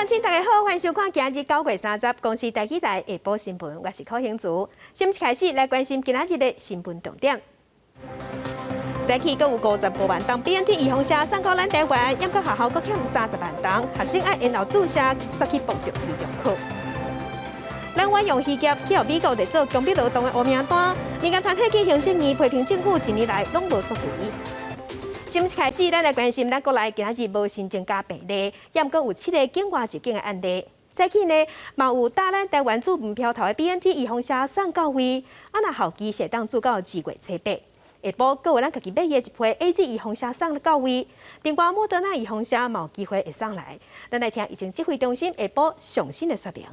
鄉親，大家好，歡迎收看今日9月30公視台語台下晡新聞，我是柯興慈。新聞開始來關心今仔日的新聞重點。早起閣有55萬筒 BNT 預防射送到咱台灣，毋過學校閣欠30萬筒，學生愛延後注射，煞去爆著期中考。咱遠洋漁業去予美國列做強迫勞動的烏名單，民間團體去行政院批評政府一年來攏無作為。新聞開始，咱來關心咱國內今仔日無新增加病例，毋過有7個境外入境的案例。早起呢，嘛有打咱台灣主文標頭的 BNT 預防射送到位，啊若後期會當注到2月初8。下晡閣有咱家己買的一批 AZ 預防射送到位，另外莫德納預防射嘛有機會會送來。咱來聽疫情指揮中心下晡上新的說明。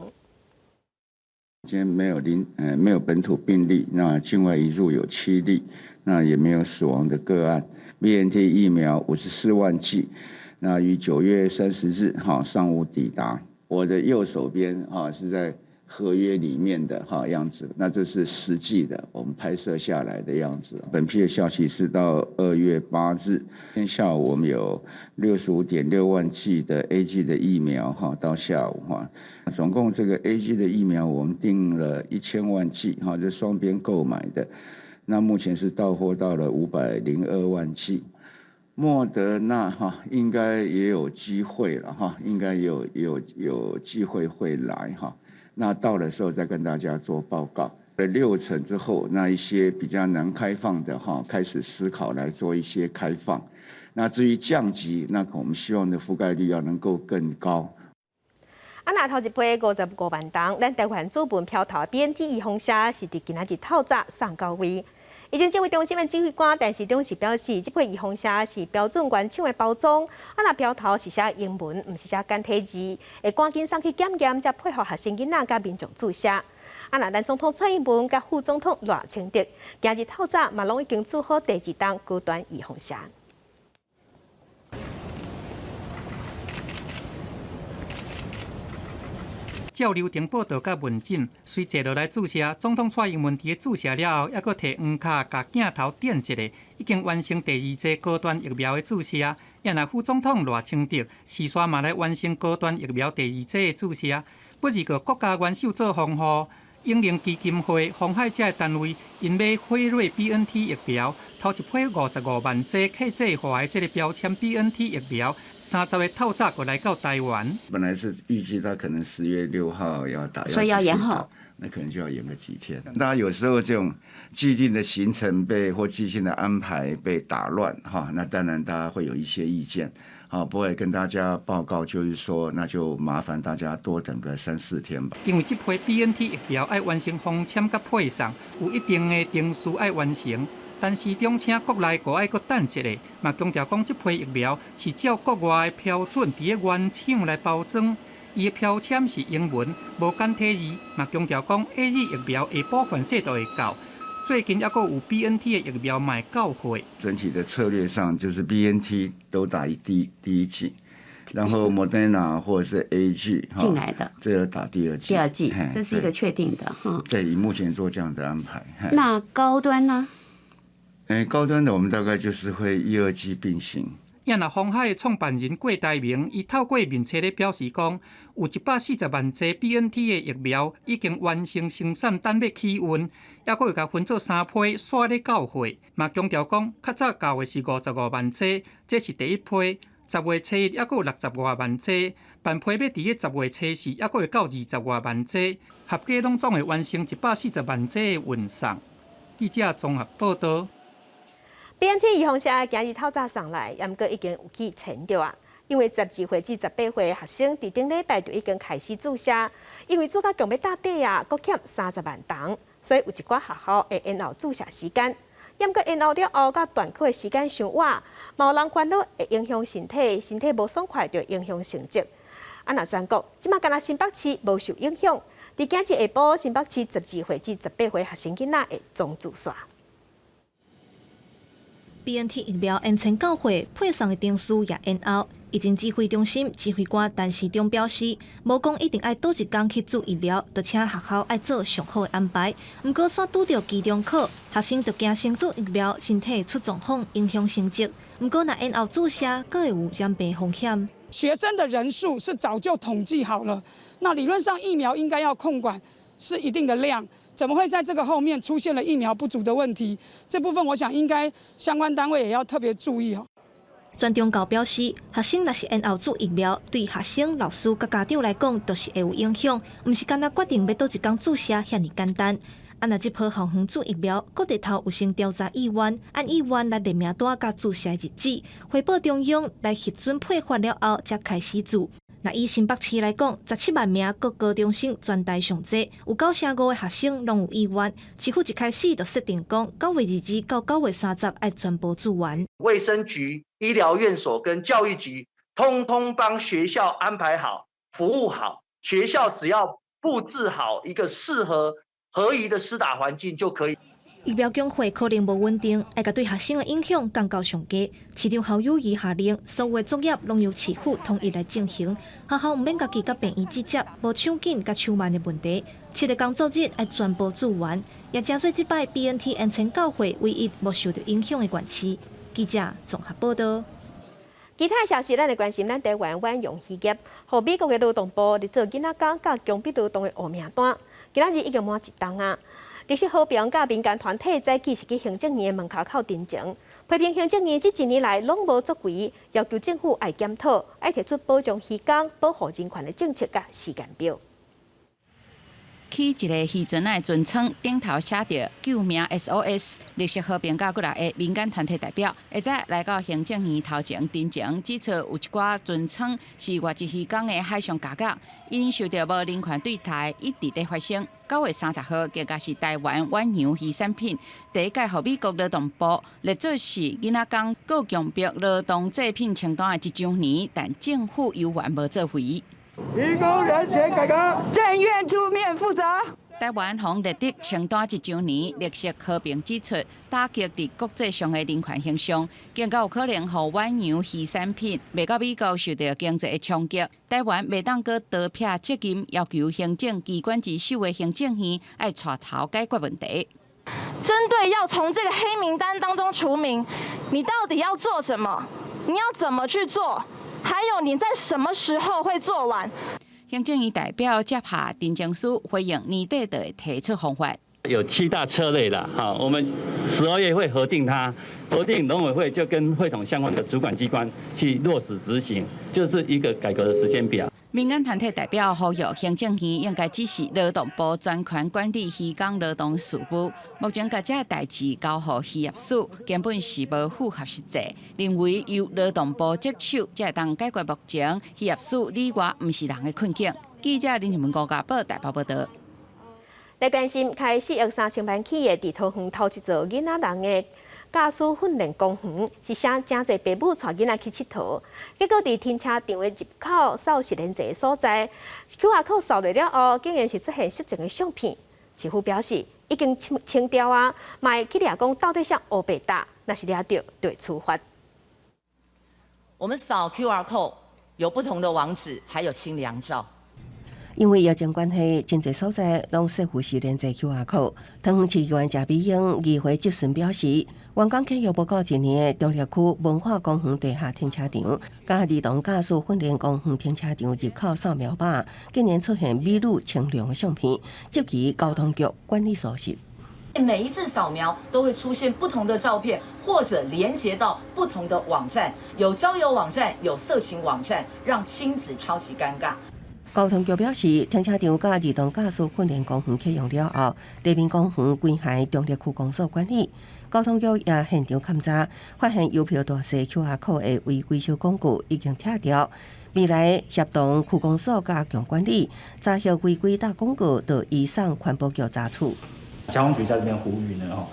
今天沒有零，沒有本土病例，那境外移入有7例，那也沒有死亡的個案。BNT 疫苗54萬劑，那於9月30日哈上午抵達。我的右手邊哈是在合約裡面的哈樣子，那這是實際的，我們拍攝下來的樣子。本批的效期是到2月8日。今天下午我們有65.6萬劑的 AZ 的疫苗哈，到下午哈，總共這個 AZ 的疫苗我們訂了1000萬劑哈，這雙邊購買的。那目前是到貨到了502萬劑。莫德納哈應該也有機會了哈，應該有機會會來哈。那到的時候再跟大家做報告。6成之後，那一些比較難開放的哈，開始思考來做一些開放。那至於降級，那我們希望的覆蓋率要能夠更高。啊，若頭一批55萬筒，咱台灣主文標頭的 BNT 預防射是佇今仔日透早送到位。疫情指揮中心的指揮官陳時中是表示，這批預防射是標準原廠的包裝，啊，若標頭是寫英文，毋是寫簡體字，會趕緊送去檢驗，才配予學生囡仔佮民眾注射。啊，若咱總統蔡英文佮副總統賴清德，今日透早嘛攏已經注好第二筒高端預防射。照流程報到佮問診，隨坐落來注射。總統蔡英文佇咧注射了後，猶閣提黃卡共鏡頭點一下，已經完成第二劑高端疫苗的注射。也若副總統賴清德，時煞嘛來完成高端疫苗第二劑的注射。不二個國家元首做防護，永齡基金會、鴻海這个單位，𪜶買輝瑞 BNT 疫苗，頭一批55萬劑客製化的這个標籤 BNT 疫苗。30日透早就來到台灣。本來是預計他可能10月6號要打，所以要延後，那可能就要延個幾天。那有時候這種既定的行程被或既定的安排被打亂，哈，那當然大家會有一些意見，好，不會跟大家報告，就是說那就麻煩大家多等個3、4天吧。因為這批 BNT 疫苗愛完成封籤佮配送，有一定的程序愛完成。陳時中請國內閣愛閣等一下，嘛強調講這批疫苗是照國外的標準佇咧原廠來包裝，伊的標籤是英文，無簡體字，嘛強調講 AZ 疫苗下晡反勢就會到。最近猶閣有 BNT 的疫苗嘛會到貨。整體的策略上，就是 BNT 都打第一劑，然後莫德納或者是 AZ 進來的，這個打第二劑。第二劑，這是一個確定的哈。對，以目前做這樣的安排。那高端呢？高端的我們大概就是會一、二劑並行。也若鴻海創辦人郭台銘，伊透過面冊咧表示講，有140萬劑 BNT 的疫苗已經完成生產，等欲起運，猶閣會共分做三批，煞咧到貨。嘛強調講，較早到的是55萬劑，這是第一批。10月初一猶閣有60外萬劑，辦批欲佇咧10月初四，猶閣會到20外萬劑，合計攏總會完成140萬劑的運送。記者綜合報道。 BNT 預防射今日透早送來，毋過已經有去簽著啊。因為12歲至18歲學生佇頂禮拜就已經開始注射，因為注到強欲搭底啊，閣欠30萬筒，所以有一寡學校會延後注射時間。毋過延後了後，佮斷課的時間傷晚，嘛有人煩惱會影響身體，身體無爽快就會影響成績。啊，若全國這馬干焦新北市無受影響，佇今日下晡新北市12歲至18歲學生囡仔會總注射。 BNT 疫苗延前到貨，配送的程序也延後。疫情指揮中心指揮官陳時中表示，無講一定愛佗一工去注疫苗，就請學校愛做上好的安排。毋過，煞拄著期中考，學生就驚先注疫苗，身體出狀況，影響成績。毋過，若延後注射，閣會有染病風險。學生的人數是早就統計好了，那理論上疫苗應該要控管是一定的量，怎麼會在這個後面出現了疫苗不足的問題？這部分我想應該相關單位也要特別注意哦。全中教表示，學生若是延後注疫苗，對學生、老師佮家長來講，都是會有影響，毋是干焦決定欲佗一工注射遐爾簡單。啊，若這波校園注疫苗，各地頭有先調查意願，按意願來列名單佮注射日子，回報中央來核准配發了後，才開始注。若以新北市來講，17萬名國高中生全台上濟，有9成5的學生攏有意願。市府一開始就設定講，9月22到9月30愛全部注完。衛生局、醫療院所跟教育局，通通幫學校安排好、服務好。學校只要佈置好一個適合合宜的施打環境就可以。疫苗供貨可能無穩定，會共對學生的影響降到上低。市長侯友宜下令，所有作業攏由市府統一來進行，學校毋免家己佮病院接觸，無搶緊佮搶慢的問題。7個工作日愛全部注完，也成做這擺 BNT 延前到貨唯一無受著影響的縣市。記者綜合報道。其他消息，咱來關心咱台灣遠洋漁業，予美國的勞動部列做囡仔工佮強迫勞動的烏名單，今仔日已經滿一冬啊。綠色和平佮民間團體早起是去行政院的門跤口陳情，批評行政院這一年來攏無作為，要求政府愛檢討，愛提出保障漁工、保護人權的政策佮時間表。去一个漁船的船艙頂頭寫著救命 SOS，綠色和平佮幾若个民間團體代表，下早來到行政院頭前陳情，指出有一寡船艙是外籍漁工的海上監獄，𪜶受著無人權對待，一直咧發生。9月30號，更加是台灣遠洋漁產品第一擺予美國勞動部列做是囡仔工閣強迫勞動製品清單的一週年，但政府猶原無作為。漁工人權改革，政院出面負責。台灣予列入清單一週年，綠色和平指出，打擊佇國際上的人權形象，更加有可能予遠洋漁產品賣到美國受著經濟的衝擊。台灣袂當閣逃避責任，要求行政機關之首的行政院愛帶頭解決問題。針對要從這個黑名單當中除名，你到底要做什麼？你要怎麼去做？還有你在什麼時候會做完？行政院代表接下陳情書，回應年底就會提出方法。有七大策略啦，哈，我們12月會核定它，核定農委會就跟會同相關的主管機關去落實執行，就是一個改革的時間表。民間團體代表呼籲行政院應該指示勞動部專權管理漁工勞動事務，目前共這个代誌交予漁業署，根本是無符合實際，認為由勞動部接手才會當解決目前漁業署裡外毋是人的困境。記者林靜文高家報台北報道。來關心開4億3千萬起的佇桃園頭一座囡仔人的駕駛訓練公園，是啥誠濟爸母帶囡仔去𨑨迌，結果佇停車場的入口掃實聯制的所在，QR code 掃落了後，竟然是出現色情的相片。市府表示已經清清掉啊，嘛會去掠講到底啥烏白打，若是掠著就會處罰。我們掃 QR code 有不同的網址，還有清涼照。因為疫情關係，真濟所在攏設有實聯制 QR code。桃園市議員謝美英議會質詢表示，完工契約無夠一年的中壢區文化公園地下停車場，佮兒童駕駛訓練公園停車場入口掃描碼，竟然出現美女清涼的相片，質疑交通局管理疏失。每一次掃描都會出現不同的照片，或者連接到不同的網站，有交友網站，有色情網站，讓親子超級尷尬。交通局表示，停車場佮兒童駕駛訓練公園啟用了後，地面公園歸還中壢區公所管理。交通局也現場勘查，發現郵票大細 QR code 的違規小廣告已經拆掉。未來協同區公所加強管理，查獲違規打廣告，就移送環保局查處。交通局在這邊呼籲呢，吼，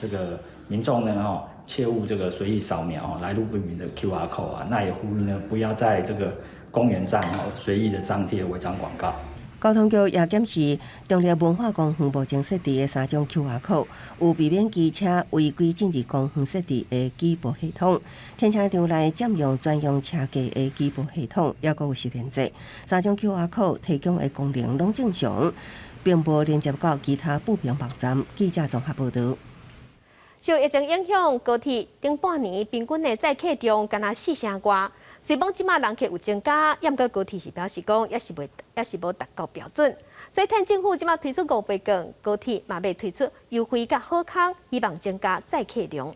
這個民眾呢，吼，切勿這個隨意掃描來路不明的 QR code 啊，那也呼籲呢，不要在這個公園上隨意的張貼違章廣告。交通局也檢視中壢文化公園目前設置的三種 QR code，有避免機車違規進入公園設置的舉報系統。停車場內佔用專用車架的舉報系統，抑閣有實聯制。三種 QR code 提供的功能攏正常，並無連接到其他布平網站。記者綜合報道。受疫情影響，高鐵頂半年平均的載客量干焦4成外。雖罔這馬人客有增加，毋過高鐵是表示講，猶是未，猶是無達到標準。所以，趁政府這馬推出五倍券，高鐵嘛欲推出優惠佮好康，希望增加載客量。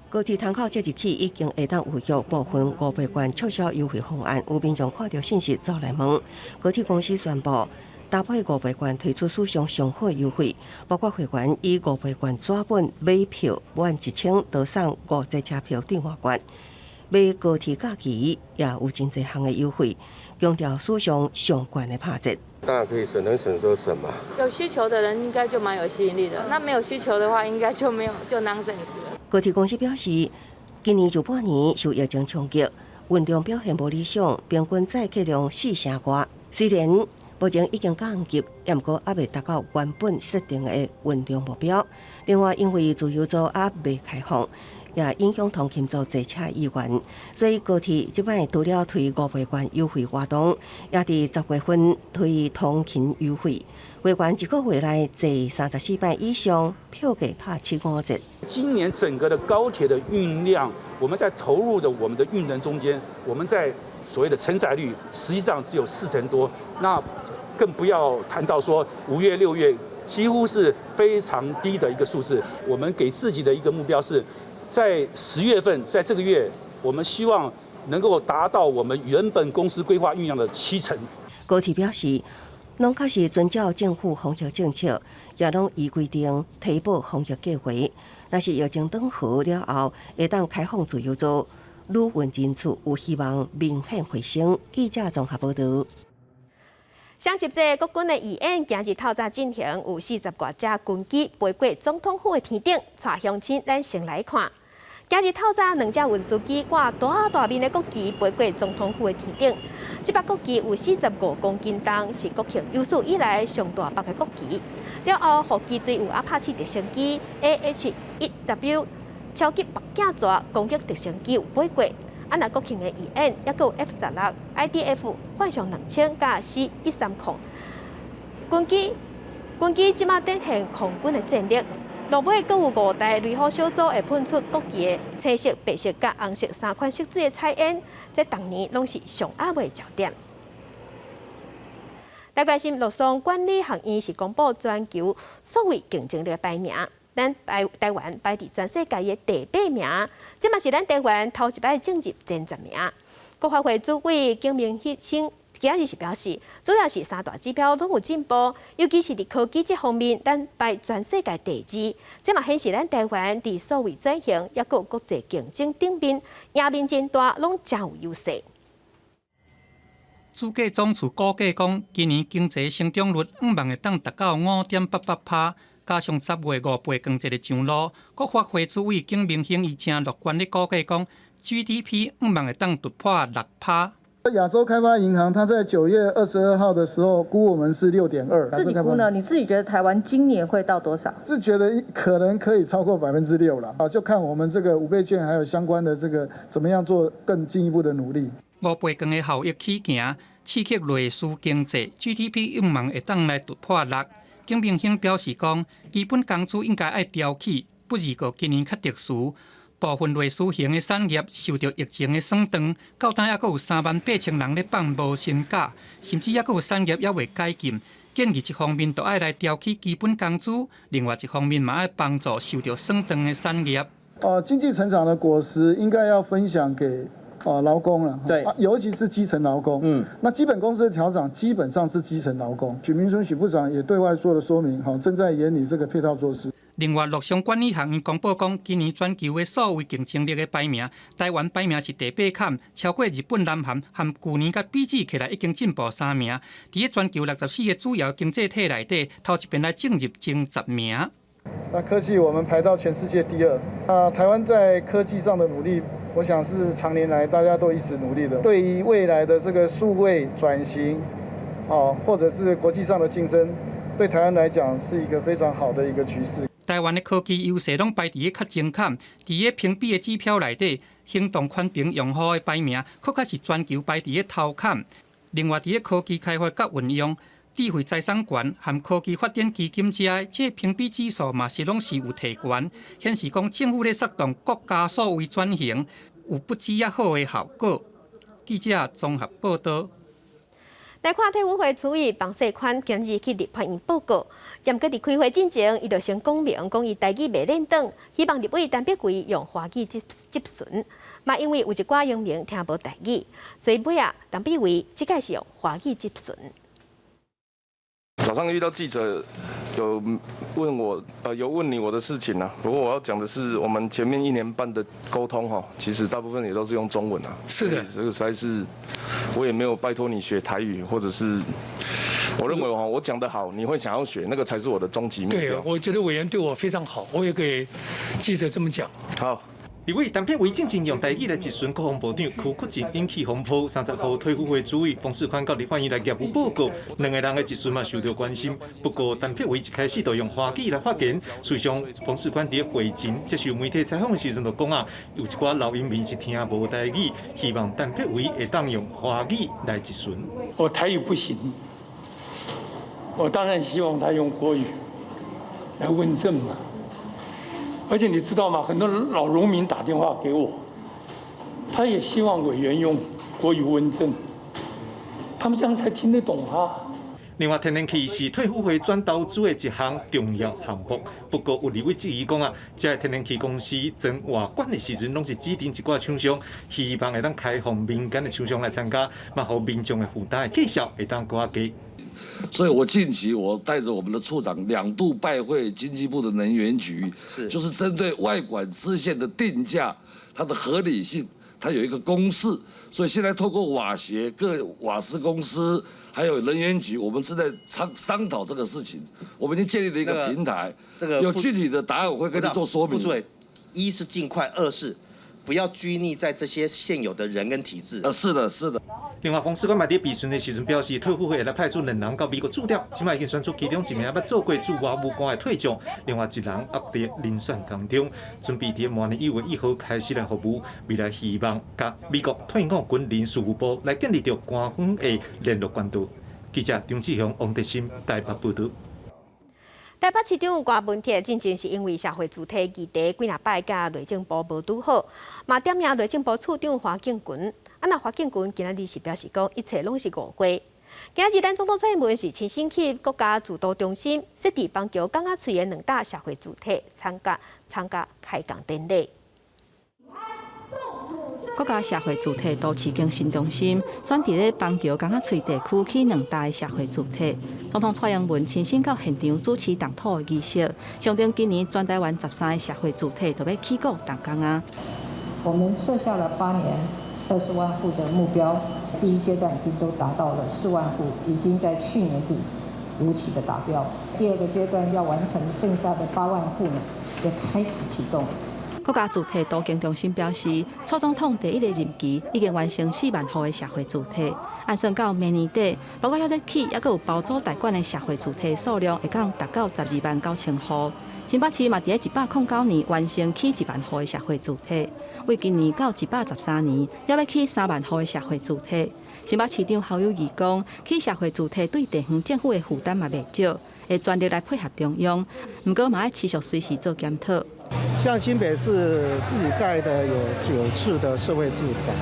高鐵窗口即日起已經會當預約部分五倍券促銷優惠方案，有民眾看著信息走來問。高鐵公司宣布，搭配五倍券推出史上上好優惠，包括會員以五倍券紙本買票滿1000，就送五折車票兌換券；買高鐵假期也有真濟項的優惠，強調史上上懸的拍折。當然可以省，能省就省嘛。有需求的人應該就蠻有吸引力的，那沒有需求的話，應該就沒有就 nonsense 了。高鐵公司表示，今年上半年受疫情衝擊，運量表現無理想，平均載客量四成外。雖然目前已經降級，毋過猶未達到原本設定的運量目標。另外，因為自由座猶未開放，也影響通勤族坐車意願，所以高鐵這擺除了推五倍券優惠活動，也佇10月份推通勤優惠。會員一個月內坐34擺以上，票價拍75折。今年整個的高鐵的運量，我們在投入的我們的運能中間，我們在所謂的承載率，實際上只有四成多。那更不要談到說5月、6月，幾乎是非常低的一個數字。我們給自己的一個目標是，在10月份，在這個月，我們希望能夠達到我們原本公司規劃運量的七成。高鐵表示，攏確實遵照政府防疫政策，也攏依規定提報防疫計劃。若是疫情轉好了後，會當開放自由座，旅運人次有希望明顯回升。記者綜合報導。雙十節國軍的義演今日透早進行，有四十外架軍機飛過總統府的天頂，帶鄉親咱先來看。今日透早兩架運輸機掛大大面的國旗飛過總統府的天頂，這幅國旗有45公斤重，是國慶有史以來上大幅的國旗。了後，護機隊有阿帕契直升機 AH-1W 超級目鏡蛇攻擊直升機有飛過。啊，若國慶的義演，猶閣有 F-16、IDF 幻象2000佮 C-130軍機，軍機這馬展現空軍的戰力。落尾閣有五台雷虎小組會噴出國旗的青色、白色佮紅色三款色水的彩煙，這逐年攏是上壓的焦點。來關心，洛桑管理學院是公布全球數位競爭力排名，咱台灣排佇全世界的第八名，這嘛是咱台灣頭一擺進入前十名。國發會主委景明興今日是表示，主要是三大指標攏有進步，尤其是佇科技這方面，咱排全世界第二，這嘛顯示咱台灣佇數位轉型，猶閣有國際競爭頂面，贏面真大，攏誠有優勢。主計總處估計講，今年經濟成長率向望會當達到5.88%，加上10月五倍券這个上路，國發會主委景明興伊誠樂觀咧估計講，GDP 向望會當突破6%。亞洲開發銀行，它在9月22號的時候估我們是6.2。自己估呢？你自己覺得台灣今年會到多少？是覺得可能可以超過6%了啊，就看我們這個五倍券還有相關的這個怎麼樣做更進一步的努力。五倍券的效益起行，刺激內需經濟，GDP 向望會當來突破六。景明興表示講，基本工資應該愛調起，不而過今年較特殊。部分內需型的產業受著疫情的損斷，到今猶閣有38,000人咧放無薪假，甚至猶閣有產業猶未解禁。建議一方面就愛來調起基本工資，另外一方面嘛愛幫助受著損斷的產業。哦，經濟成長的果實應該要分享給哦勞工了，對，尤其是基層勞工。那基本工資的調整基本上是基層勞工。許明春許部長也對外做了說明，好，正在研擬這個配套措施。另外，洛桑管理學院公布講，今年全球的數位競爭力的排名，台灣排名是第八坎，超過日本、南韓，和舊年佮比較起來已經進步三名。佇咧全球64個主要經濟體內底，頭一遍來進入前十名。那科技我們排到全世界第二。那台灣在科技上的努力，我想是長年來大家都一直努力的。對於未來的這個數位轉型，哦，或者是國際上的競爭，對台灣來講是一個非常好的一個局勢。台灣的科技優勢攏排佇咧較前坎，佇咧評比的指標內底，行動寬頻用戶的排名，閣較是全球排佇咧頭坎。另外，佇咧科技開發佮運用、智慧財產權和科技發展基金遮，這評比指數嘛是攏是有提懸，顯示講政府咧策動國家數位轉型，有不止遐好的效果。記者綜合報道。來看退輔會主委彭世寬今日去立法院報告，毋過佇開會進前，伊就先講明講伊台語袂輪轉，希望立委陳柏惟用華語質質詢。嘛，因為有一寡鄉民聽無台語，所以尾仔陳柏惟這擺是用華語質詢。早上遇到記者有問我，有問你我的事情啊。不過我要講的是，我們前面一年半的溝通哈，其實大部分也都是用中文啊。是的，這個實在是，我也沒有拜託你學台語，或者是我認為哈，我講得好，你會想要學，那個才是我的終極目標。對，我覺得委員對我非常好，我也給記者這麼講。好。立委陳柏惟進前用台語來質詢國防部長邱國正引起風波。30號退輔會主委彭世寬到立法院來業務報告，兩個人的質詢嘛受到關心。不過陳柏惟一開始就用華語來發言，事實上彭世寬佇會前接受媒體採訪的時陣就講啊，有一寡老鄉民是聽無台語，希望陳柏惟會當用華語來質詢。我台語不行，我當然希望他用國語來問政嘛。而且你知道嗎？很多老農民打電話給我，他也希望委員用國語問政，他們這樣才聽得懂啊。另外，天然氣是退輔會轉投資的一項重要項目。不過有立委質疑講啊，這個天然氣公司轉外管的時陣，攏是指定一寡廠商，希望會當開放民間的廠商來參加，嘛予民眾的負擔的計數會當閣較低。所以我近期我帶着我們的處長兩度拜會經濟部的能源局，就是針對外管支線的定價，它的合理性，它有一個公式。所以現在透過瓦協各瓦斯公司，還有能源局，我們正在商商討這個事情。我們已經建立了一個平台，這個有具體的答案我會跟你做說明。副主委，一是盡快，二是不要拘泥在這些現有的人跟體制。是的，是的。另外，馮世寬嘛佇備詢的時陣表示，退輔會會來派出兩人到美國駐點，這擺已經選出其中一名捌做過駐外務官的退將，另外一人猶佇遴選當中，準備佇明年1月1號開始來服務。未來希望佮美國退伍軍人事務部來建立著官方的聯絡管道。記者張志雄、王德新台北報導。台北市長柯文哲進前是因為社會住宅議題幾若擺佮內政部無拄好，嘛點名內政部次長華敬群。啊，那華敬群今仔日是表示講，一切攏是誤會。今仔日咱總統蔡英文是親身去國家住都中心設佇板橋港仔喙的兩棟社會住宅參加參加開工典禮。國家社會住宅都市更新中心選佇咧板橋港仔喙地區起兩棟的社會住宅。總統蔡英文親身到現場主持動土的儀式，象徵今年全台灣13個社會住宅都欲起工動工啊！我們設下了8年20萬戶的目標，第一階段已經都達到了4萬戶，已經在去年底如期的達標。第二個階段要完成剩下的8萬戶呢，也開始啟動。國家住宅都更中心表示，蔡總統第一个任期已經完成4萬戶的社會住宅，按算到明年底，包括猶咧起，猶閣有包租代管的社會住宅數量會當達到129,000戶。新北市嘛，佇109年完成起1萬戶的社會住宅，為今年到113年，猶欲起3萬戶的社會住宅。新北市長侯友宜講，起社會住宅對地方政府的負擔嘛袂少，會全力來配合中央，毋過嘛愛持續隨時做檢討。像新北市自己蓋的有9處的社會住宅，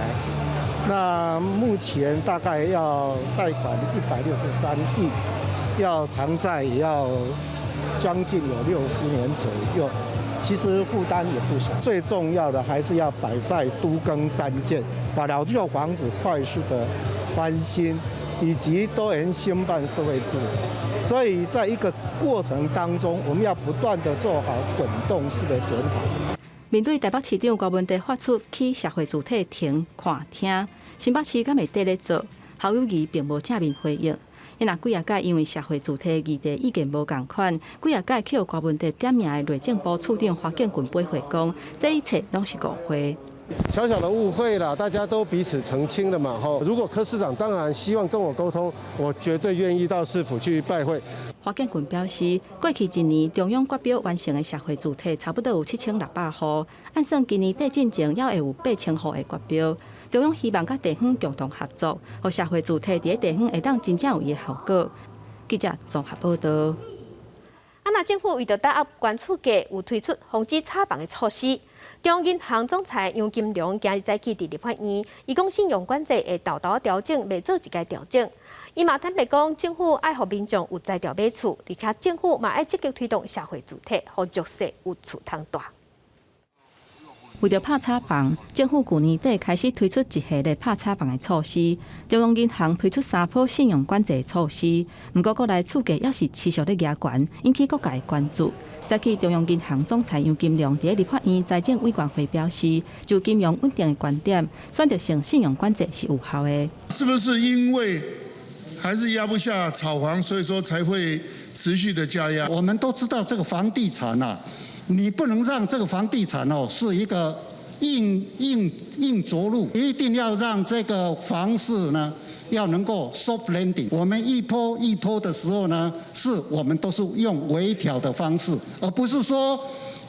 那目前大概要貸款163億，要償債也要將近有60年左右，其實負擔也不小。最重要的還是要擺在都更三件，把老舊房子快速的翻新，以及多元興辦社會住宅。所以在一個過程當中，我們要不斷的做好滾動式的檢討。面對台北市長柯文哲發出起社會住宅停看聽，新北市敢會綴咧做？侯友宜並無正面回應。伊若幾仔擺因為社會住宅議題意見無仝款，幾仔擺去予柯文哲點名的內政部次長華建群回覆講，這一切攏是誤會。小小的誤會啦，大家都彼此澄清了嘛。吼，如果柯市長當然希望跟我溝通，我絕對願意到市府去拜會。華建群表示，過去一年中央決標完成的社會住宅差不多有7600戶，按算今年底進前猶會有8000戶會決標。中央希望佮地方共同合作，予社會住宅佇地方會當真正有伊的效果。記者綜合報導。啊，那政府為著打壓懸厝價，有推出防止炒房的措施。中央銀行總裁楊金龍今日早起佇立法院，伊講信用管制會沓沓調整，袂做一擺調整。伊嘛坦白講，政府愛予民眾有才調買厝，而且政府嘛愛積極推動社會住宅，予弱勢有厝通蹛。為著拍炒房，政府舊年底開始推出一系列拍炒房的措施。中央銀行推出三波信用管制措施，毋過國內厝價猶是持續咧夯懸，引起各界關注。早起中央銀行總裁楊金龍佇立法院財政委員會表示，就金融穩定的觀點，選擇性信用管制是有效的。是不是因為還是壓不下炒房，所以說才會持續的加壓？我們都知道這個房地產啊。你不能讓這個房地產哦是一個硬硬硬著陸，一定要讓這個房市呢要能夠 soft landing。我們一波一波的時候呢，是我們都是用微調的方式，而不是說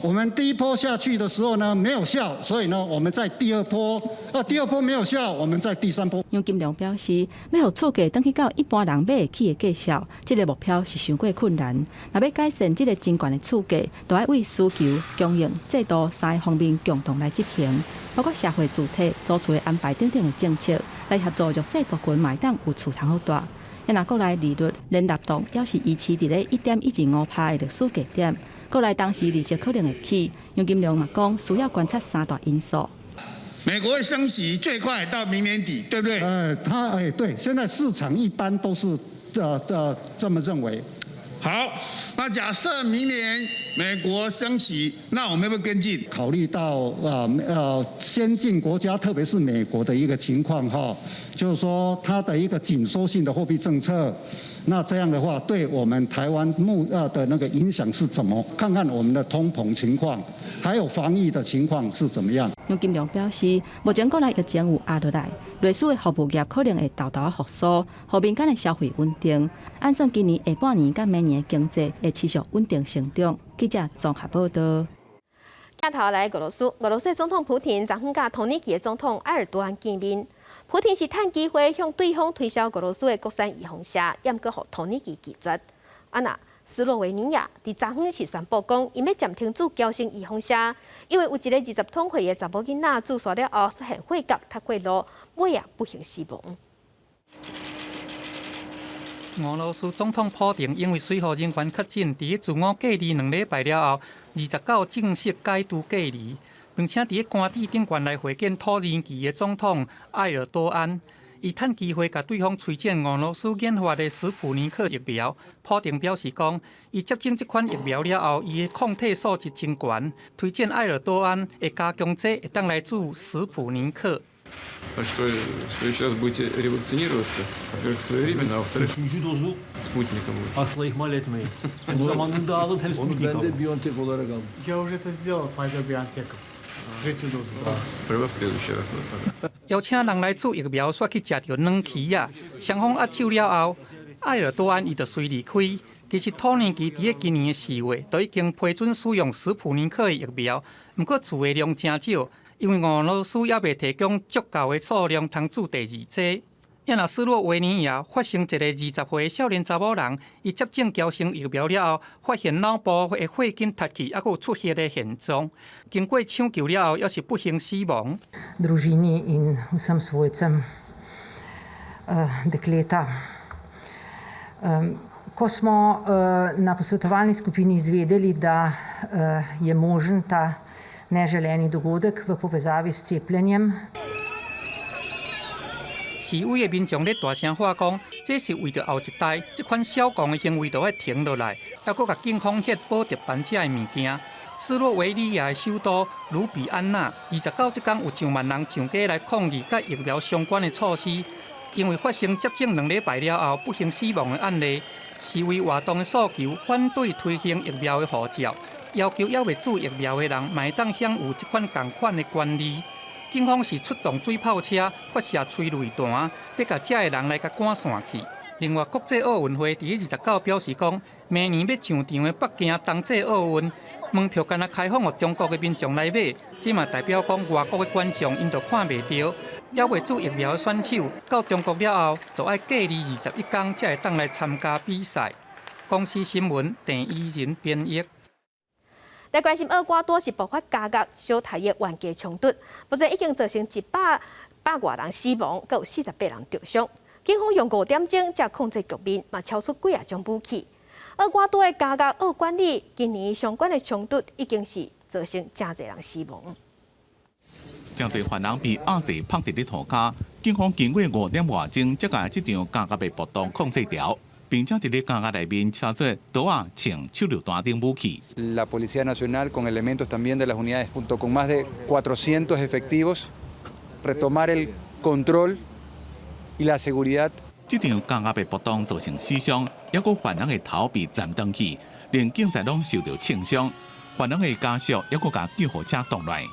我們第一波下去的時候呢沒有效，所以呢我們在第二波，啊第二波沒有效，我們在第三波。楊金龍表示，欲予厝價轉去到一般人買會起的價數，這個目標是傷過困難。若欲改善這個真懸的厝價，就愛為需求、供應、制度三个方面共同來執行，包括社會住宅、租厝的安排等等的政策，來協助弱勢族群嘛會當有厝通好蹛。若國內利率連立動，猶是維持佇咧1.125%的歷史低點。國內當時利息可能會起，楊金龍嘛講需要觀察三大因素。美國升息最快到明年底，對不對？他哎對，現在市場一般都是這麼認為。好，那假設明年美國升息，那我們要不要跟進？考慮到先進國家，特別是美國的一個情況哈，就是說它的一個緊縮性的貨幣政策，那這樣的話對我們台灣目的那個影響是怎麼？看看我們的通膨情況，還有防疫的情況是怎麼樣？楊金龍表示，目前國內疫情有壓落來，類似的服務業可能會沓沓復甦，予民間的消費穩定。按算今年下半年佮明年的經濟會持續穩定成長。記者綜合報道。鏡頭來俄羅斯，俄羅斯總統普廷昨昏佮土耳其的總統埃爾多安見面。普廷是趁機會向對方推銷俄羅斯的國產預防射，毋過予土耳其拒絕。啊若斯洛維尼亞佇昨昏是宣布講，𪜶欲暫停注嬌生預防射，因為有一个20通歲的查某囡仔注射了後出現血結脫血路，尾仔不幸死亡。俄羅斯總統普廷因為隨扈人員確診，佇自我隔離2禮拜了後，29正式解除隔離，並且佇官邸頂懸來會見土耳其的總統埃爾多安。伊趁機會共對方推薦俄羅斯研發的斯普尼克疫苗。普廷表示講，伊接種這款疫苗了後，伊的抗體數值真懸，推薦埃爾多安會加強劑會當來注斯普尼克。 А что, следующий раз будете ревакцинироваться? Во-первых, своевременно, а во-вторых, Üçüncü dozu спутником лучше. Asla ihmal etmeyin. Hem zamanında alın hem Onu Sputnik ben de alın. BioNTech olarak aldım. Я уже это сделал, Pfizer BioNTech. Третью дозу. Сперва в следующий раз. 邀請人來注疫苗，煞去食著軟棋仔！雙方握手了後，埃爾多安伊就隨離開。其實土耳其佇今年的4月就已經批准使用斯普尼克的疫苗，毋過注的量誠少，因為俄羅斯猶未提供足夠的數量通注第二劑。若斯洛維尼亞發生一个20歲少年查某人，伊接種嬌生疫苗了後，發現腦部的血筋脫去，猶閣有出血的現象。經過搶救了後，猶是不幸死亡。 Družini in vsem svojcem dekleta. Ko smo na posvetovalni skupini izvedeli, da je možen ta neželeni dogodek v povezavi s cepljenjem, 示威的民眾咧大聲喊講，這是為著後一代，這款小共的行為著愛停落來，猶閣共警方彼寶特瓶遮的物件。斯洛維尼亞的首都盧比安納，29這工有上萬人上街來抗議佮疫苗相關的措施，因為發生接種2禮拜了後不幸死亡的案例，示威活動的訴求反對推行疫苗的護照，要求猶未注疫苗的人嘛會當享有這款仝款的權利。警方是出動水炮車發射催淚彈，欲共遮的人來共趕散去。另外，國際奧運會佇29表示講，明年欲上場的北京冬季奧運門票干焦開放予中國的民眾來買，這嘛代表講外國的觀眾𪜶就看袂著。猶未注疫苗的選手到中國了後，就愛隔離21天，才會當來參加比賽。公視新聞鄭伊仁編譯。來關心厄瓜多是爆發家鴨相刣的冤家衝突，目前已經造成一百外人死亡，閣有48人著傷。警方用5點鐘才控制局面，嘛超出幾仔種武器。厄瓜多的家鴨惡管理，今年相關的衝突已經是造成誠濟人死亡。誠濟犯人被壓制拍佇咧塗跤，警方經過5點外鐘，才共這場家鴨的暴動控制牢，並且佇咧家鴨內面抄出刀仔、槍、手榴彈等武器。 La Policía Nacional con elementos también de las unidades, junto con más de 400 efectivos, retomar el control y la seguridad。這場家鴨的暴動造成死傷，抑閣犯人的頭被斬斷去，連警察攏受著槍傷，犯人的家屬抑閣共救護車擋來。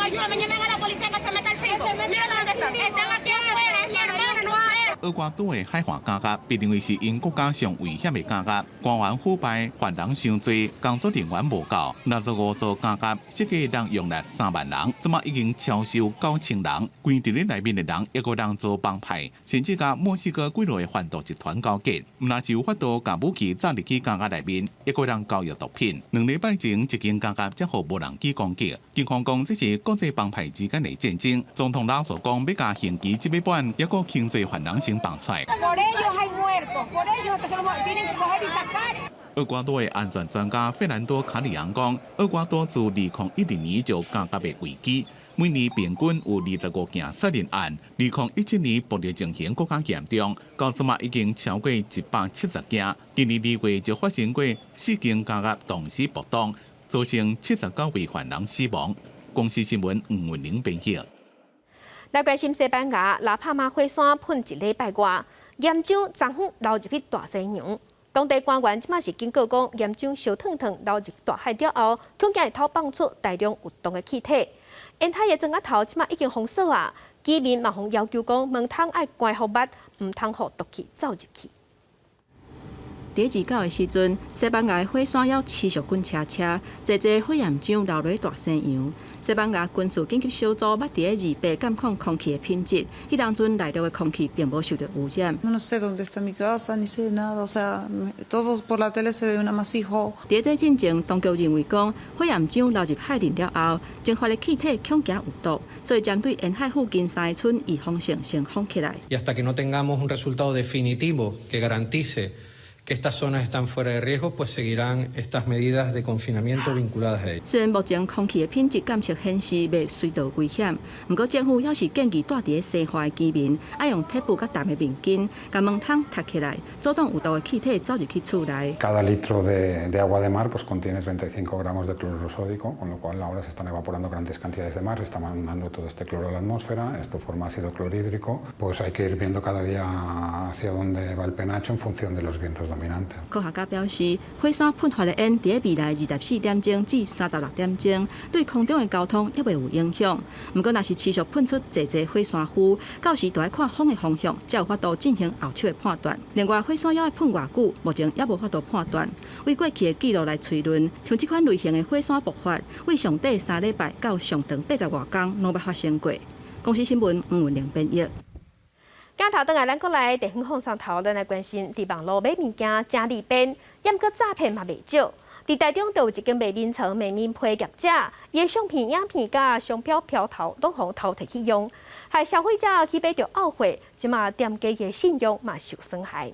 Ayúdame, llamen a la policía que se meta el cinco. Mira dónde están. Están aquí afuera, es mi hermana, no es. 厄瓜多的海岸家鴨被認為是𪜶國家上危險的家鴨，官員腐敗，犯人傷濟，工作人員無夠。65座家鴨設計能容納3萬人，這馬已經超收9000人。關佇咧內面的人，抑閣會做幫派，甚至佮墨西哥幾落的販毒集團勾結，毋但是有法度共武器炸入去家鴨內面，抑閣會交易毒品。2禮拜前，一間家鴨才予無人機攻擊，警方講這是國際幫派之間的戰爭。總統拉索講欲共刑期這欲滿，抑閣輕罪犯人先放出來。 Por ellos hay muertos, por ellos que se los tienen que coger y sacar. 厄瓜多的安全專家費蘭多卡里昂講，厄瓜多自2012年就家鴨的危機，每年平均有25件殺人案。2017年暴力情形閣較嚴重，到這馬已經超過170件。今年2月就發生過四間家鴨同時暴動，造成79位犯人死亡。公視新聞吳文玲編譯。來關心西班牙拉帕馬火山噴一禮拜外，岩漿昨昏流入去大西洋。當地官員這馬是警告講，岩漿燒燙燙流入大海了後，恐驚會透放出大量有毒的氣體。沿海的莊仔頭這馬已經封鎖啊，居民嘛予要求講門窗愛關予密，毋通予毒氣走入去。佇29的時陣，西班牙火山猶持續滾車車，濟濟火焰漿流落大西洋。西班牙軍事緊急小組捌佇咧28監控空氣的品質，彼當陣內陸的空氣並無受著污染。 No sé dónde está mi casa, ni sé nada, o sea, todos por la tele se ve un amasijo。佇這進前，當局認為講火焰漿流入海裡了後，蒸發的氣體恐驚有毒，所以針對沿海附近三个村預防性先封起來。 Y hasta que no tengamos un resultado definitivo que garantice que estas zonas están fuera de riesgo, pues seguirán estas medidas de confinamiento vinculadas a ello。雖然目前空氣的品質監測顯示袂隨道危險，毋過政府猶是建議住佇咧西岸的居民，愛用鐵布佮澹的面巾，共門窗疊起來，阻擋有毒的氣體走入去厝內。 Cada litro de agua de mar pues contiene 35 gramos de cloruro sódico, con lo cual ahora se están evaporando grandes cantidades de mar, se está mandando todo este cloro a la atmósfera, esto forma ácido clorhídrico, pues hay que ir viendo cada día hacia dónde va el penacho en función de los vientos dominantes. 科學家表示，火山噴發的煙佇咧未來24點鐘至36點鐘，對空中的交通猶未有影響。毋過，若是持續噴出濟濟火山灰，到時就愛看風的方向，才有法度進行後手的判斷。另外，火山猶愛噴偌久，目前猶無法度判斷。為過去的記錄來推論，像這款類型的火山爆發，為上短3禮拜到上長80外工攏捌發生過。公視新聞吳文玲編譯。鏡頭轉來，咱國內地方放送頭，咱來關心，佇網路買物件誠利便，毋過詐騙嘛袂少。佇台中就有一間賣眠床、賣棉被業者，伊的相片、影片佮商標標頭攏予偷提去用，害消費者去買著懊悔，這馬店家的信用嘛受損害。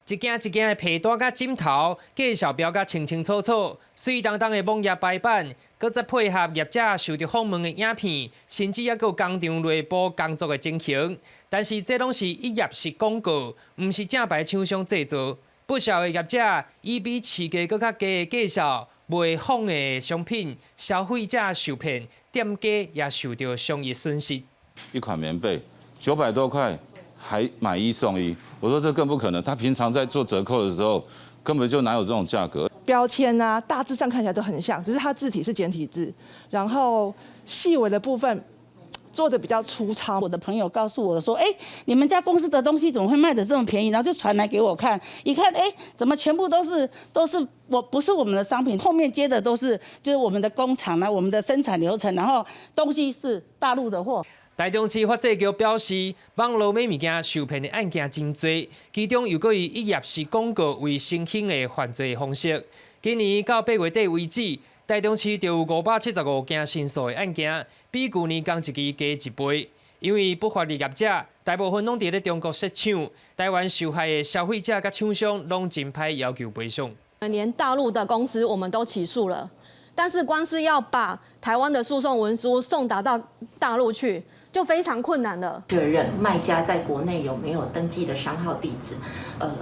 一件一件的被單佮枕頭，介紹標甲清清楚楚，媠當當的網頁排版，閣再配合業者受著訪問的影片，甚至猶閣有工廠內部工作的情形。但是這攏是一頁式廣告，毋是正牌廠商製作。不少的業者以比市價閣較低的介紹賣仿的商品，消費者受騙，店家也受著商業損失。一款棉被900多塊，還買一送一，我說這更不可能。他平常在做折扣的時候，根本就哪有這種價格。標籤啊，大致上看起來都很像，只是它字體是簡體字，然後細微的部分做得比較粗糙。我的朋友告訴我說：“哎，你們家公司的東西怎麼會賣得這麼便宜？”然後就傳來給我看，一看，哎，怎麼全部都是我不是我們的商品，後面接的都是就是我們的工廠啊，我們的生產流程，然後東西是大陸的貨。台中市法制局表示，網路買物件受騙的案件真濟，其中又閣以一頁式廣告為新興的犯罪方式。今年到8月底為止，台中市就有575件申訴的案件，比舊年仝一期加一倍。因為不法的業者大部分攏佇咧中國設廠，台灣受害的消費者佮廠商攏真歹要求賠償。連大陸的公司我們都起訴了，但是光是要把台灣的訴訟文書送達到大陸去，就非常困難了。確認賣家在國內有沒有登記的商號地址，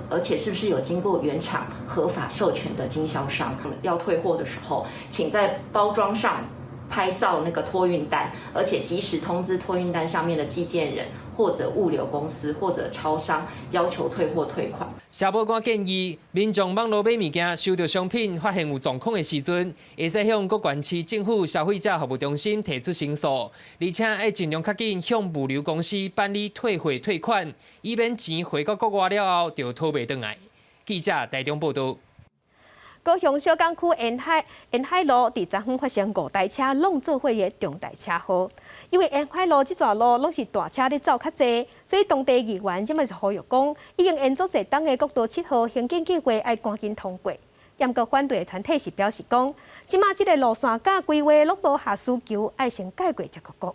而且是不是有經過原廠合法授權的經銷商？要退貨的時候，請在包裝上拍照那個托運單，而且及時通知托運單上面的寄件人或者物流公司或者超商，要求退貨退款。社保官建議，民眾網路買物件收著商品發現有狀況的時陣，會使向各縣市政府消費者服務中心提出申訴，而且愛盡量較緊向物流公司辦理退貨退款，以免錢匯到國外了後就討袂轉來。記者台中報道。高雄小港區沿海路佇昨昏發生五台車攏做伙的重大車禍。因為沿海路這逝路攏是大車咧走較濟，所以當地議員這擺是呼籲講，已經延續濟冬的國道7號興建計畫愛趕緊通過。毋過反對的團體是表示講，這馬這个路線佮規劃攏無合需求，愛先解決才閣講。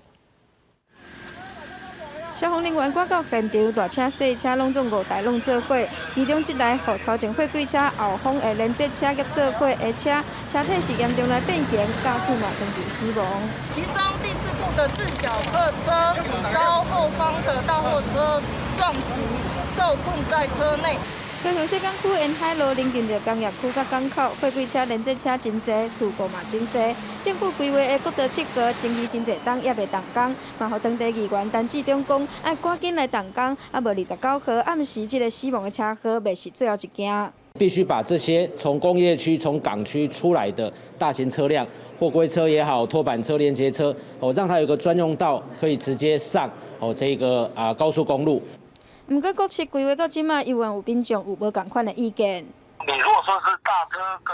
消防人員趕到現場，大車細車攏總五台攏做伙，其中一台予頭前貨櫃車後方的連接車夾做伙的車，車體是嚴重來變形，駕駛嘛當場死亡。其中第四部的自小客車遭後方的大貨車撞擊，受困在車內。高雄小港區沿海路鄰近著工業區佮港口，貨櫃車、連接車真濟，事故嘛真濟。政府規劃的國道7號，爭議真濟冬猶未動工，嘛予當地議員陳志忠講，愛趕緊來動工，啊無29號暗時這个死亡的車禍，袂是最後一件。必須把這些從工業區、從港區出來的大型車輛，貨櫃車也好，拖板車、連結車，哦，讓它有個專用道，可以直接上哦這個啊高速公路。毋過國七規劃到這馬，猶原有民眾有無仝款的意見。你如果說是大車跟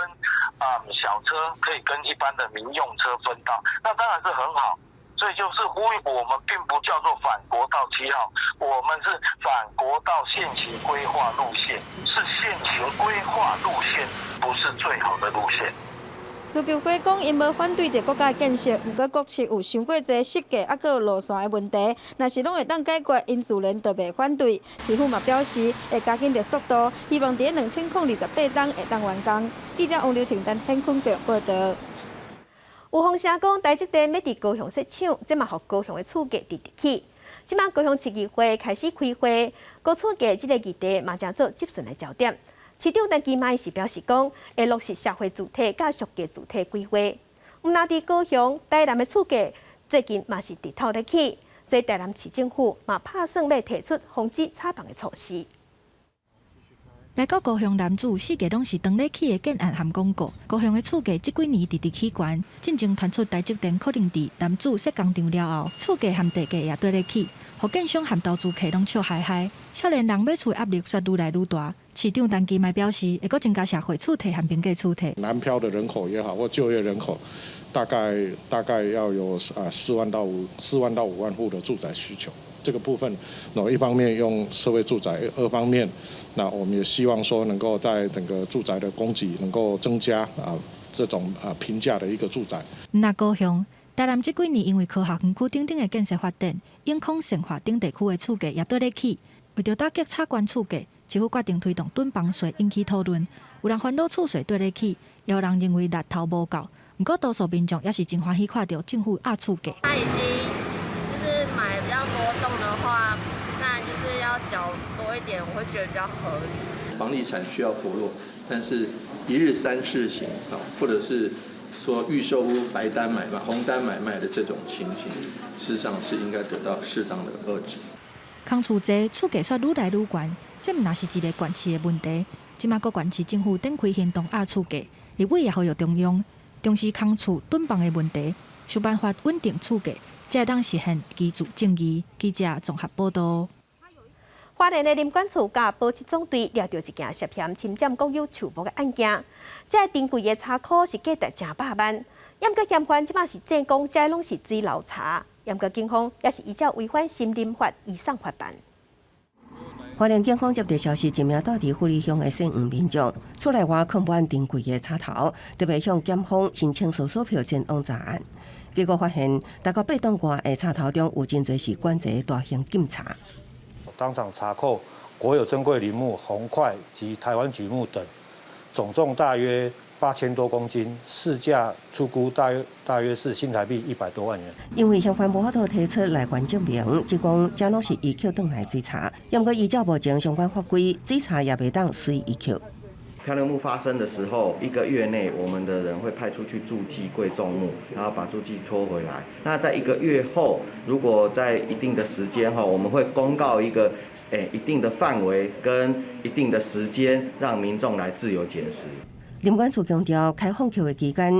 小車可以跟一般的民用車分道，那當然是很好。所以就是呼籲我們並不叫做反國道7號，我們是反國道現行規劃路線，是現行規劃路線，不是最好的路線。自救會講，𪜶無反對著國家建設，毋過國七有傷過濟設計猶閣有路線的問題，若是攏會當解決，𪜶自然就袂反對。市府嘛表示會加緊著速度，希望佇2028冬會當完工。記者王劉婷、陳天坤報道。有風聲講，台積電欲佇高雄設廠，這嘛予高雄的厝價直直起。這馬高雄市議會開始開會，高厝價這个議題嘛成做質詢的焦點。市長陳其邁是表示講，會落實社會住宅佮俗價住宅規劃。毋但佇高雄、台南的厝價最近嘛是直透咧起，所以台南市政府嘛拍算欲提出防止炒房的措施。來到高雄楠梓，四界攏是當咧起的建案和廣告。高雄的厝價這幾年直直起懸，進前傳出台積電可能佇楠梓設工廠了後，厝價和地價也綴咧起，予建商和投資客攏笑嗨嗨。少年人買厝壓力煞愈來愈大。市長陳其邁表示，會閣增加社會住宅和平價住宅。南漂的人口也好，或就業人口，大概要有啊4萬到5萬戶的住宅需求。這個部分，那一方面用社會住宅，二方面，那我們也希望說能夠在整個住宅的供給能夠增加啊，這種啊平價的一個住宅。那高雄、台南這幾年因為科學園區等等的建設發展，永康、善化等地區的厝價也綴咧起。為著打擊炒懸厝價，政府決定推動囤房稅引起討論。有人煩惱厝稅綴咧起，也有人認為力頭無夠。毋過多數民眾也是真歡喜看著政府壓厝價。他已經就是買比較多棟的話，那就是要繳多一點，我會覺得比較合理。房地產需要活絡，但是一日三市型啊，或者是說預售屋白單買賣、紅單買賣的這種情形，事實上是應該得到適當的遏制。空厝濟，厝價煞愈來愈懸，這毋但是一个縣市的問題。這馬各縣市政府展開行動壓厝價，立委也呼籲中央重視空厝囤房的問題，想辦法穩定厝價，才會當實現居住正義。記者綜合報道。花蓮的林管處佮保七總隊抓著一件涉嫌侵佔國有樹木的案件，這个珍貴的茶箍是價值成百萬，毋過嫌犯這馬是證講，這攏是水流茶。毋過警方也是依照違反森林法移送法辦。花蓮警方接到消息，一名住佇富里鄉的姓黃民眾，厝內外囥滿珍貴的插頭，特別向檢方申請搜索票前往查案。結果發現，大概8噸外的插頭中有真濟是管制大型禁茶。當場查扣國有珍貴林木紅檜及台灣櫸木等，總重大約8000多公斤，市價初估大約是新台幣100多萬元。因為嫌犯無法度提出來源證明，只講這攏是伊抾轉來追查。毋過依照目前相關法規，追查也袂當隨意抾。漂流木發生的時候，一個月內我們的人會派出去註記貴重木，然後把註記拖回來。那在一個月後，如果在一定的時間哈，我們會公告一個一定的範圍跟一定的時間，讓民眾來自由撿拾。林管處強調，開放抾的期間，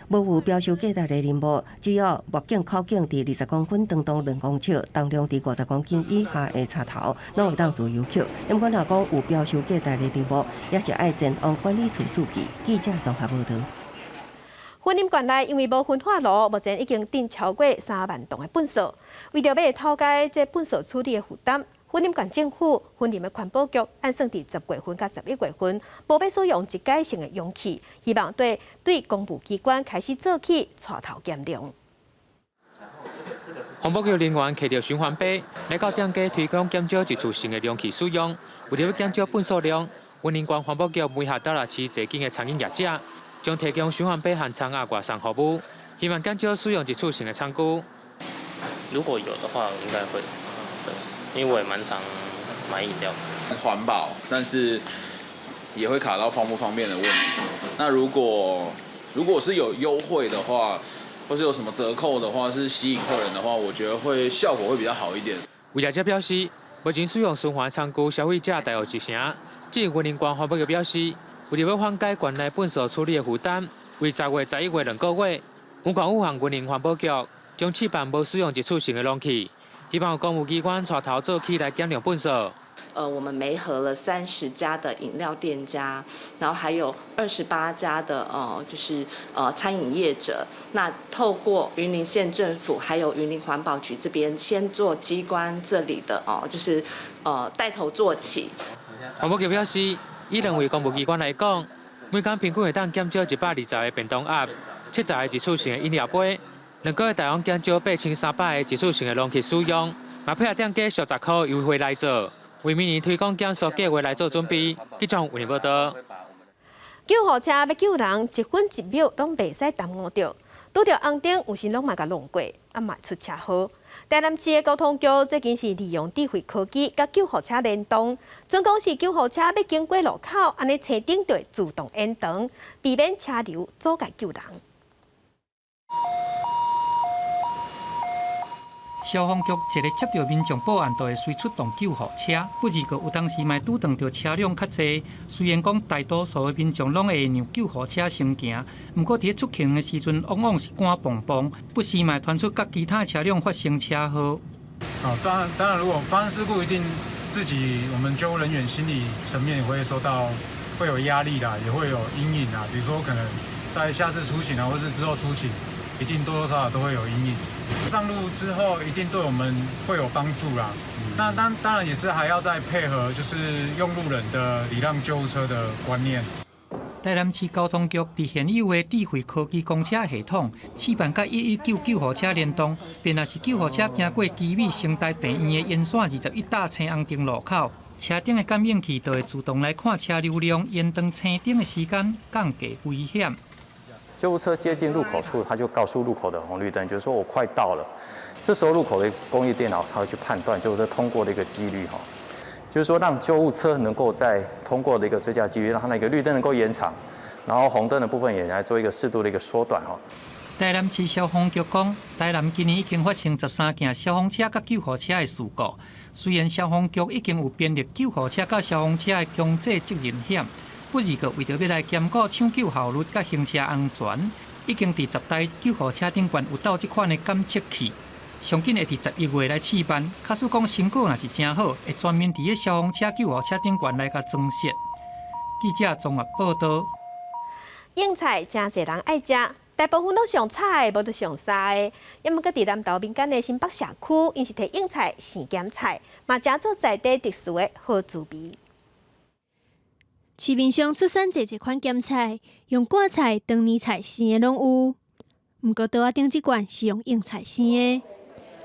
無有標售價值的林木，只要木徑口徑佇20公分，長度2公尺，重量佇50公斤以下的插頭，攏會當自由抾。不過，若講有標售價值的林木，也是愛前往管理處註記。記者綜合報導。雲林縣內因為無焚化爐，目前已經囤超過3萬噸的糞埽。為著欲透解這糞埽處理的負擔，雲林縣政府、雲林的環保局按算佇10月份佮11月份，無欲使用一改性的容器，希望對公務機關開始做起帶頭減量。環保局人員提著循環杯來到店家推廣減少一次性的容器使用，為著欲減少糞埽量，雲林縣環保局媒合斗六市濟間的餐飲業者，將提供循環杯和餐盒外送服務，希望減少使用一次性的餐具。如果有的話，應該會，對，因為我也蠻常買飲料。環保，但是也會卡到方不方便的問題。那如果是有優惠的話，或是有什麼折扣的話，是吸引客人的話，我覺得會效果會比較好一點。有業者表示，目前使用循環餐具消費者大約一成。至於雲林縣環保局表示，為著欲緩解縣內糞埽處理的負擔，為10月、11月兩個月，雲縣府和雲林環保局將試辦無使用一次性的容器，希望公務機關帶頭做起來減量糞埽。我們媒合了30家的飲料店家，然後還有28家的就是餐飲業者。那透過雲林縣政府還有雲林環保局這邊，先做機關這裡的哦，就是帶頭做起。環保局表示，以兩位公務機關來講，每工平均會當減少120個便當盒、70個一次性的飲料杯，兩個月大約減少8300個一次性的容器使用，嘛配合店家俗10箍優惠來做。為明年推廣減塑計畫來做準備，記者為您報道。救護車欲救人，一分一秒攏袂使耽誤著。拄著紅燈，有時攏嘛共弄過，啊嘛出車禍。台南市的交通局最近是利用智慧科技，佮救護車聯動，準講是救護車欲經過路口，按呢車燈就會自動延長，避免車流阻礙救人。消防局一个接著民眾報案，就會隨出動救護車。不過有當時嘛拄著車輛較濟，雖然講大多數的民眾攏會讓救護車先行，毋過佇咧出勤的時陣，往往是趕蹦蹦，不時嘛傳出佮其他車輛發生車禍。啊，當然，當然，如果發生事故，一定自己我們救護人員心理層面也會受到會有壓力啦，也會有陰影啊。比如說可能在下次出勤啊，或是之後出勤，一定多多少少都會有陰影。上路之後，一定對我們會有幫助啦。那當然也是還要再配合，就是用路人的禮讓救護車的觀念。台南市交通局佇現有的智慧科技公車系統試辦佮119救護車聯動，便若是救護車經過奇美成大病院的沿線21搭青紅燈路口，車頂的感應器就會自動來看車流量，延長青燈的時間，降低危險。救護車接近路口處，他就告訴路口的紅綠燈，就是說我快到了。這時候路口的工業電腦，它會去判斷救護車通過的一個幾率，哈，就是說讓救護車能夠在通過的一個最佳幾率，讓它那個綠燈能夠延長，然後紅燈的部分也來做一個適度的一個縮短，哈。台南市消防局講，台南今年已經發生13件消防車佮救護車的事故。雖然消防局已經有編列救護車佮消防車的強制責任險。不過，為著欲來兼顧搶救效率佮行車安全，已經佇10台救護車頂懸有鬥這款的感測器，上緊會佇11月來試辦。假使講成果若是誠好，會全面佇咧消防車、救護車頂懸來共裝設。記者綜合報導。應菜誠濟人愛食，大部分攏上炒的，無就上沙的。猶毋過佇南投民間的新北社區，𪜶是提莺菜生鹹菜，嘛誠做在地特殊的好滋味。市面上出產濟濟款鹹菜，用罐菜、長年菜生的攏有。毋過桌仔頂這罐是用莺菜生的。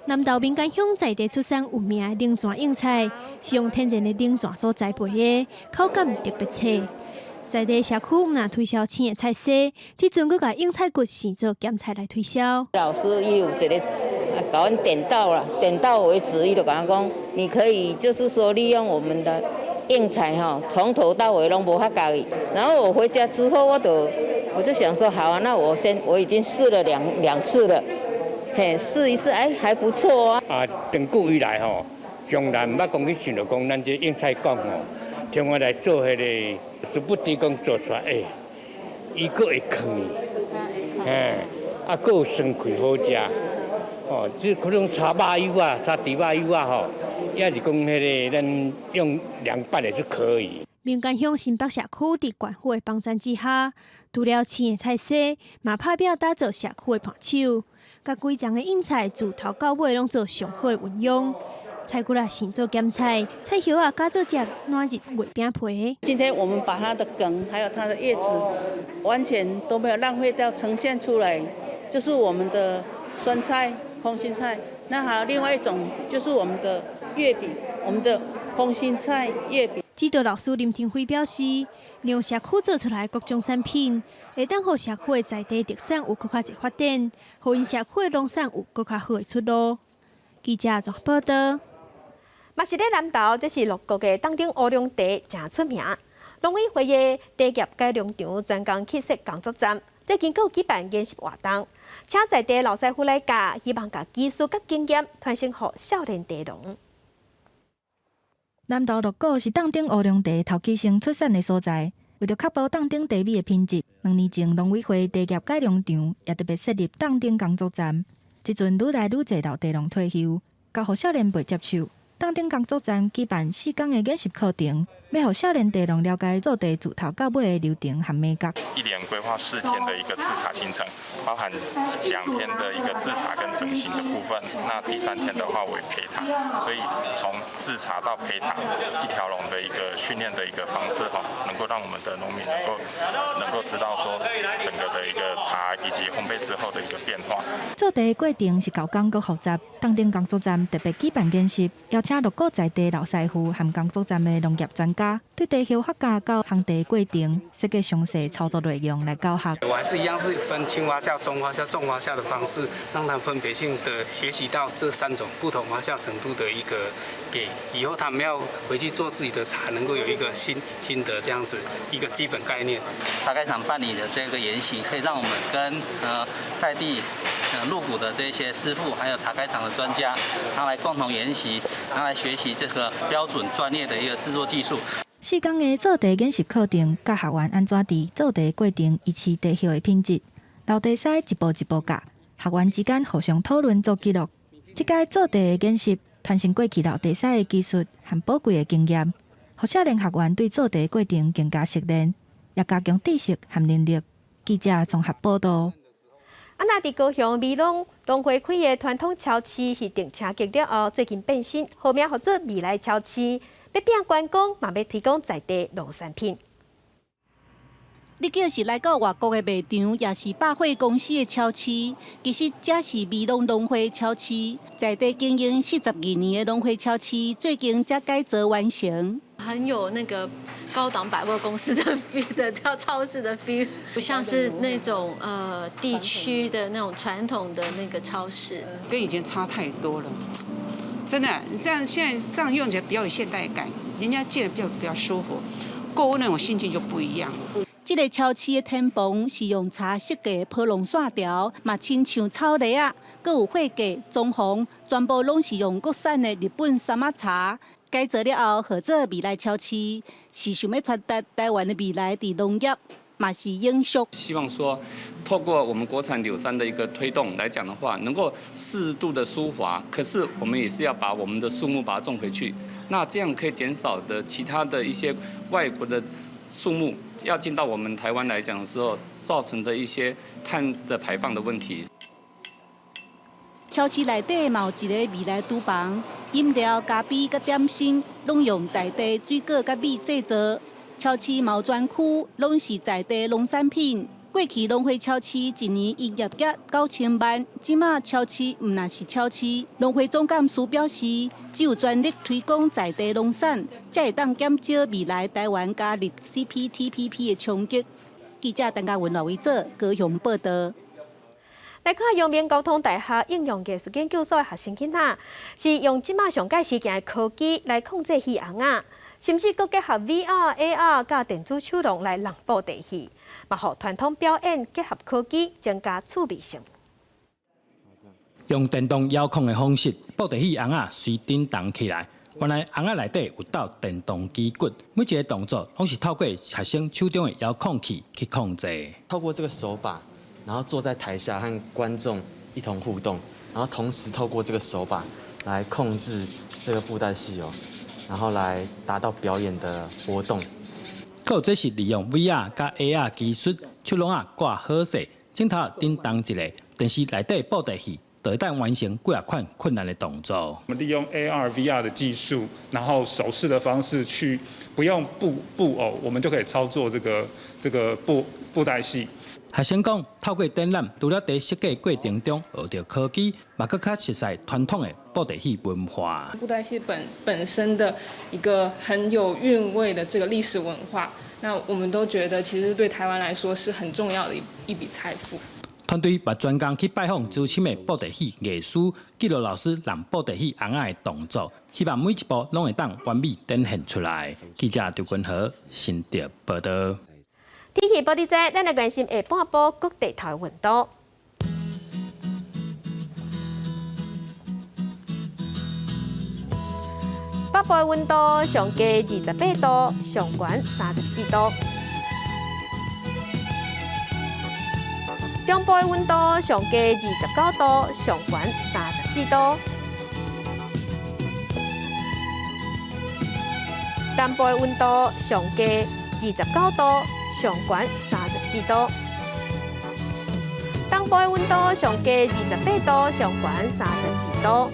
南投民間鄉在地出產有名的冷泉莺菜，是用天然的冷泉所栽培的，口感特別脆。在地社區毋但推銷生的菜絲，這陣閣共莺菜骨生做鹹菜來推銷。老師伊有一個共阮點到啦，點到為止，伊就共阮講，你可以就是說利用我們的莺菜吼，從頭到尾攏無法教伊。然後我回家之後，我就想說，好啊，那我先我已經試了兩次了。嘿，試一試，哎，還不錯啊！啊，長久以來吼，從來毋捌講去想著講，咱這莺菜講吼，從我來做彼个，殊不知講做出來，欸，伊閣會囥，嘿，啊，閣有酸氣好食，哦，這可能炒肉油啊，炒豬肉油啊，吼，抑是講彼个咱用涼拌的是可以。民間鄉新北社區佇縣府的幫贊之下，除了生的菜絲，嘛拍拚打造社區的伴手。共規叢的莺菜自頭到尾攏做上好的運用。菜骨仔生做鹹菜，菜葉仔加做食暖熱月餅皮。今天我們把它的梗還有它的葉子，完全都沒有浪費掉，呈現出來，就是我們的酸菜、空心菜。那還有另外一種，就是我們的月餅，我們的空心菜月餅。指導老師林廷輝表示，利用社區做出來各種產品，會當予社區的在地特產有閣較濟發展，予𪜶社區的農產有閣較好的出路。記者綜合報道。嘛是咧南投，這是鹿谷的凍頂烏龍茶誠出名。農委會的茶葉改良場專工去設工作站，最近閣有舉辦研習活動，請在地老師傅來教，希望共技術佮經驗傳承予少年茶農。南投鹿谷是凍頂烏龍茶頭起先出產的所在。為著確保凍頂茶米的品質，2年前農委會茶葉改良場也特別設立凍頂工作站。這陣愈來愈濟老茶農退休，交予少年輩接手。凍頂工作站舉辦4工的研習課程，欲予少年茶農了解做茶自頭到尾的流程和眉角。一連規劃4天的一個製茶行程，包含2天的一個製茶跟整形的部分，那第三天的話為焙茶，所以從製茶到焙茶一條龍的一個訓練的一個方式，哈，能夠讓我們的農民能夠知道說整個的一個茶以及烘焙之後的一個變化。做茶的過程是猴工閣複雜，凍頂工作站特別舉辦研習，邀請鹿谷在地老師傅和工作站的農業專家，對茶葉發酵到烘茶過程設計詳細操作內容來教學。我還是一樣是分輕發酵、中發酵、重發酵的方式，讓他分別性的學習到這三種不同發酵程度的一個，給以後他們要回去做自己的茶，能夠有一個新的這樣子一個基本概念。茶改場辦理的這個研習，可以讓我們跟在地鹿谷的這些師傅，還有茶改場的專家，他來共同研習，他來學習這個標準專業的一個製作技術。 4工的做茶研習課程，教學員按怎佇做茶過程維持茶葉的品質。老茶師一步一步教，學員之間互相討論做記錄。這屆做茶的研習，傳承過去老茶師的技術和寶貴的經驗，予少年學員對做茶過程更加熟練，也加強知識和能力。記者綜合報道。啊，若佇高雄美濃農會開的傳統超市是停車格了後，最近變身，號名號做未來超市，欲拼觀光，嘛欲推廣在地農產品。你叫是來到外國的賣場，抑是百貨公司的超市，其實這是美濃農會超市，在地經營42年的農會超市，最近才改造完成。很有那個高檔百貨公司的 feel 的跳超市的 feel，不像是那種地區的那種傳統的那個超市，跟以前差太多了，真的，這樣現在這樣用起來比較有現代感，人家進來比較舒服，購物那種心情就不一樣。這個超市的天棚是用茶設計的波浪線條，嘛親像草籬仔，閣有貨架、裝潢，全部攏是用國產的日本三馬茶。改造了後，號做未來超市，是想欲傳達台灣的未來佇農業嘛是永續。希望說，透過我們國產柳杉的一個推動來講的話，能夠適度的疏伐，可是我們也是要把我們的樹木把它種回去，那這樣可以減少的其他的一些外國的數目要進到我們台灣來講的時候，造成的一些碳的排放的問題。超市內底嘛有一个未來廚房，飲料、咖啡佮點心攏用在地水果佮米製造。超市嘛有專區，攏是在地農產品。過去農會超市一年營業額9000萬，這馬超市毋但是超市。農會總幹事表示，只有全力推廣在地農產，才會當減少未來台灣加入 CPTPP 的衝擊。記者陳嘉文、羅維祖高雄報道。來看陽明交通大學應用藝術研究所的學生囡仔，是用這馬上蓋時行的科技來控制戲紅仔，甚至閣結合 VR、AR 佮電子手廊來弄布袋戲，嘛予傳統表演結合科技，增加趣味性。用電動遙控的方式，布袋戲紅仔隨振動起來。原來紅仔內底有鬥電動機骨，每一个動作攏是透過學生手中的遙控器去控制。透過這個手把，然後坐在台下和觀眾一同互動，然後同時透過這個手把來控制這個布袋戲哦，然後來達到表演的活動。閣有這是利用 VR 佮 AR 技術，手攏仔掛好勢，鏡頭振動一下，電視內底布袋戲就會當完成幾仔款困難的動作。我們利用 AR、VR 的技術，然後手勢的方式去，不用布偶，我們就可以操作這個布袋戲。學生講，透過展覽，除了佇設計過程中學著科技，嘛閣較熟悉傳統的布袋戲文化。布袋戲本身的一個很有韻味的這個歷史文化，那我們都覺得其實對台灣來說是很重要的一筆財富。團隊嘛專工去拜訪資深的布袋戲藝師，記錄老師弄布袋戲紅仔的動作，希望每一步攏會當完美展現出來。記者張君和新竹報道。天氣報你知，咱來關心下半晡各地頭的溫度。北部的溫度上低28度，上懸34度。中部的溫度上低29度，上懸34度。南部的溫度上低29度，上懸34度。東部的溫度上低28度，上懸32度。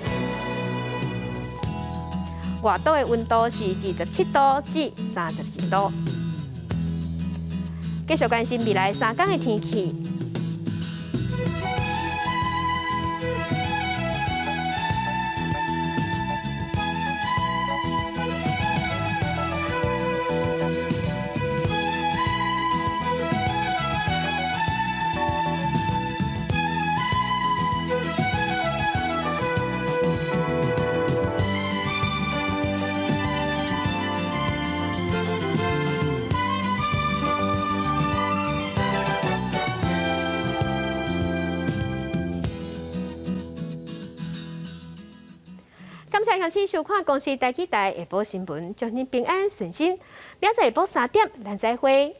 外島的溫度是27度至32度。繼續關心未來3天的天氣。感謝鄉親收看公視台語台下晡新聞，祝您平安順心。明仔下晡3點，咱再會。